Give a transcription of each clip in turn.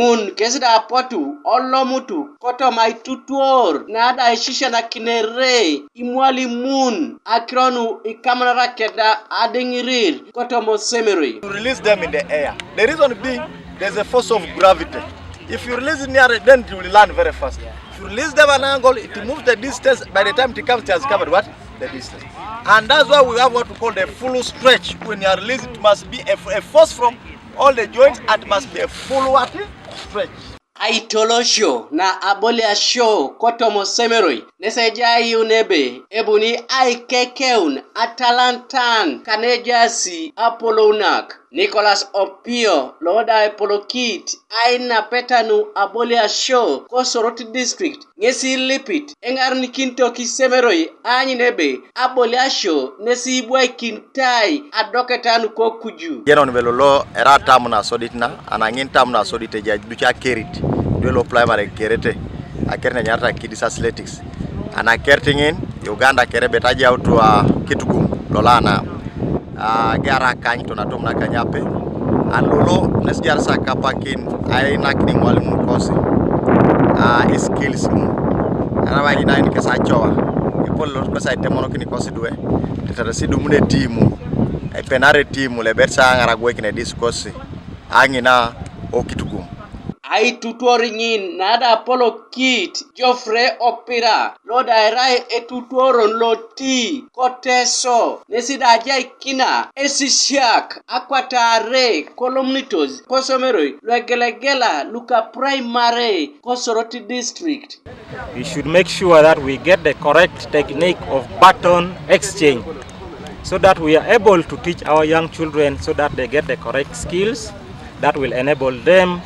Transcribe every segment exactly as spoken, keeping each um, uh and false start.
Ŋun kesi da apotu olomutu kotoma aitutuor na da aisisianakinere imwalimun akiro nu ikamanara keda adiŋirir kotoma osemeroi. You release them in the air. The reason being, there's a force of gravity. If you release it near it, then it will land very fast. If you release them at an angle, it moves the distance. By the time it comes, it has covered what? The distance. And that's why we have what we call the full stretch. When you are released, it must be a, a force from all the joints and must be a full what? Stretch. Aitolosio na aboliasio kotoma osemeroi, nes ejai iyun ebe ebuni aikekeun atalantan kanejaasi apolounak. Nicholas Opio lo da epolokit ainapeta nu aboliasio ko Soroti district, ŋesi ilipit eŋarenikinito kisemeroi aanyun ebe aboliasio nes ibwaikintai adoketa nu kokuju. Jenon belo lo era tam na sodit na, anaŋin tam na sodit eja duc akerit, dwe lo primary kerete, akerit nenyarata Kids Athletics. Anakerit ŋin, Uganda kere bet ajautu a kitugum lolana. Ah, gera kany to natum na kanyape. An lolo nes jar sa kapakin ai nakni mwalimu kosi. Ah, skills mu. Ana ba ina ni kesa chowa. Ipol lo kosa itemono kini kosi dwe. Tetara si dumune timu. Ai penare timu le bet sa ngara gwe kine discourse. Aŋina o kitugum. Aitutuor ŋin na da apolokit Geoffrey Opira lo da erai etutuoron lo ti ko Teso, nesi da ajaikina esisiak akwatare kolomunitos kosomeroi luegelegela luka primary ko Soroti district. We should make sure that we get the correct technique of baton exchange so that we are able to teach our young children so that they get the correct skills that will enable them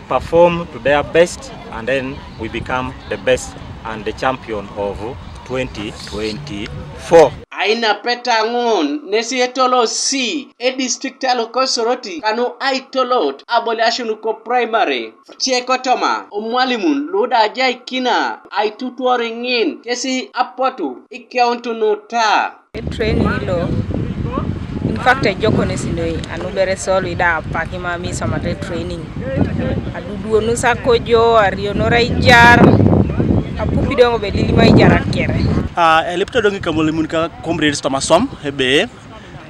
perform to their best, and then we become the best and the champion of twenty twenty-four. Ainapeta ŋun nesi etolosi edistrict alo ko Soroti kanu aitolot aboliasio nuko primary. Cie kotoma omwalimun lu da ajaikina aitutuor ŋin kesi apotu ikeuntunuta. Training lo, in fact, ejokon esi noi, anu bere solu ida apak imam isomate training. Aduduonus akojo, arionor aijar, apupi doŋ be lilima aijar akere. Ah, elipit doŋ ikamolimun ka comrades toma som, ebe,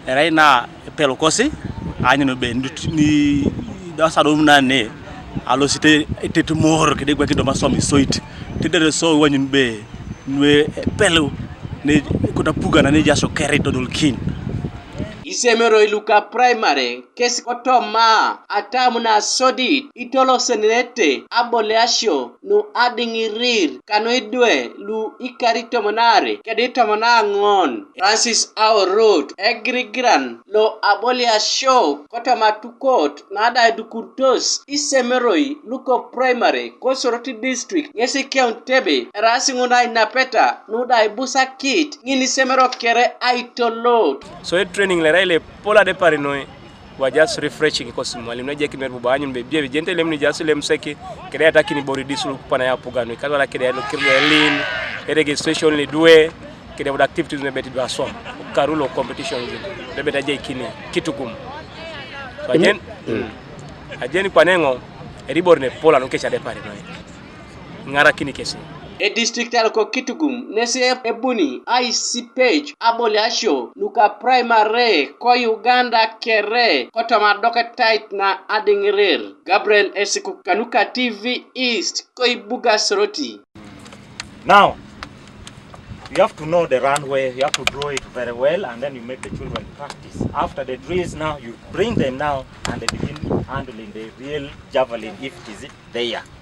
erai na epelokosi, aanyun be nut-, ni, dasadom nane, alosit etetemor, kede gwa kidoma som isoit, tedere so wanyun be, nwe epelu, ne, kota puga na ne jasho kere todol kin. Isemeroi luka primary, kes kotoma, atam na sodit, itolosenete, aboliasio, nu adiŋirir, kanu idwe, lu ikari tomonare, kedi tomona ŋon. Francis Aorot, egirigiran, lo aboliasio, kotoma tukot, na da edukurtos, isemeroi, luko primary, ko Soroti district, ŋesi keun tebe, erasi ŋun ainapeta, nu da ibusakit, ŋin isemero kere aitolot. So e training lera ile pola de pari noi, wa just refreshing kos mwalimu na jeki mer buba anyun be bie jente lem ni just lem seki, kede atakini bori disul kupana ya pugano, kadwala kede ano kirlo elin, e registration ni dwe, kede wada activities me beti dwa som, karulo competition ni, de beta jekini, kitugum. So ajen, mm. Ajen kwa nengo, eribor ne pola no kecha de pari noi. Ŋarakini kesi. Edistrict aloko kitugum nesi ebuni aisipej aboliasio nuka primary ko Uganda kere kotoma doketait na adiŋirir. Gabriel Esiku kanuka T V East ko ibuga Soroti. Now, you have to know the runway, you have to draw it very well, and then you make the children practice. After the drills now, you bring them now, and they begin handling the real javelin if it is there.